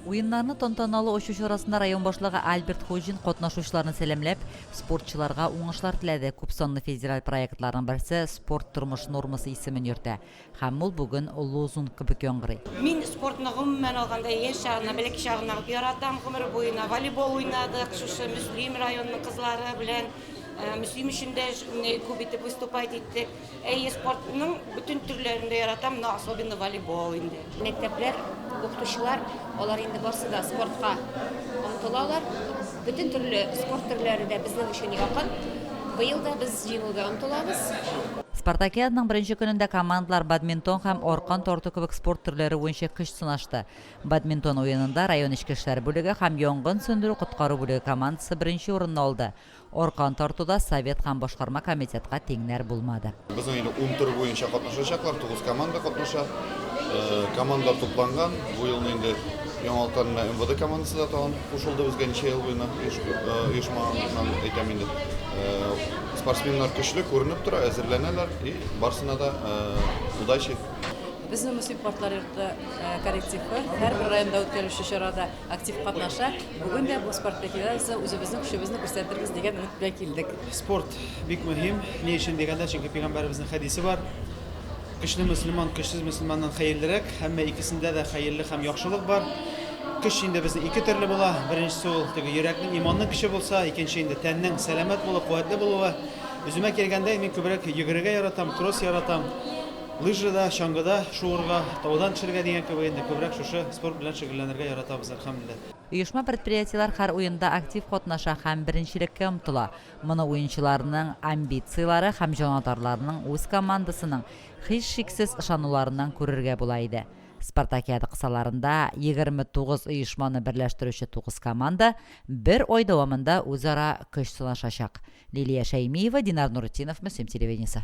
Уеннарны тантаналы ачу чарасында район башлыгы Альберт Хуҗин катнашучыларны сәламләп, спортчыларга уңышлар теләде. Күпсанлы федераль проектларның берсе Спорт тормыш нормасы исемен йөртә. Һәм ул бүген лозунг кебек яңгырый. Мин спортны гомумән алганда яшь чагыннан, бәләкәй чагыннан ук яратам. Гомер буена волейбол уйнадык, шушы Мөслим районының кызлары белән. Мөслим өчен дә күп итеп выступать иттек. Әйе, спортның бөтен төрләрен дә яратам, но особенно волейбол инде. Мәктәпләр, укытучылар, алар инде барсы да спортка омтылалар. Бөтен төрле спорт төрләре дә безнең өчен якын. Быел да без җиңүгә омтылабыз. Спартакиаданың беренче көнендә командалар бадминтон һәм аркан тарту кебек спорт төрләре буенча көч сынашты. Бадминтон уенында район эчке эшләр бүлеге һәм янгын сүндерү-коткару бүлеге командасы беренче урынны алды. Аркан тартуда совет һәм башкарма комитетка тиңнәр булмады. Безнең инде ун төр буенча катнашачаклар, тугыз команда катнаша. Командалар тупланган. Бу елны инде яңалыктан менә МВД командасы да тагын кушылды безгә ничә ел буена оешмаганнан әйтәм инде. Спортсменнар көчле, күренеп тора, әзерләнәләр и барсына да удачи. Безнең Мөслим картлар йорты коллективы һәрбер районда үткәрелүче чарада актив катнаша. Бүген дә бу спартакиадада үзебезнең көчебезне күрсәтербез дигән өмет белән килдек. Спорт бик мөһим. Ни өчен дигәндә, чөнки пәйгамбәребезнең хәдисе бар. Көчле мөселман көчсез мөселманнан хәерлерәк. Әмма икесендә дә хәерле һәм яхшылык бар. Көч инде безнең ике төрле була. Беренчесе ул теге йөрәкнең, иманның көче булса, икенче инде тәннең сәламәт булу, куәтле булуы. Үземә килгәндә, мин күбрәк йөгерергә яратам, кросс яратам. Лыжада, чаңгыда шуырга, таудан төшергә дигән кебек инде күбрәк шушы спорт белән шөгыльләнергә яратабыз, әлхәмдүлилләһ. Оешма-предприятиеләр һәр уенда актив катнаша һәм беренчелеккә омтыла. Моны уенчыларның амбицияләре һәм җанатарларның үз командасының һичшиксез ышануларыннан күрергә була иде. Спартакиада кысаларында 29 оешманы берләштерүче тугыз команда бер ай дәвамында үзара көч сынашачак. Лилия Шәймиева, Динар Нуретдинов, Мөслим телевидениесе.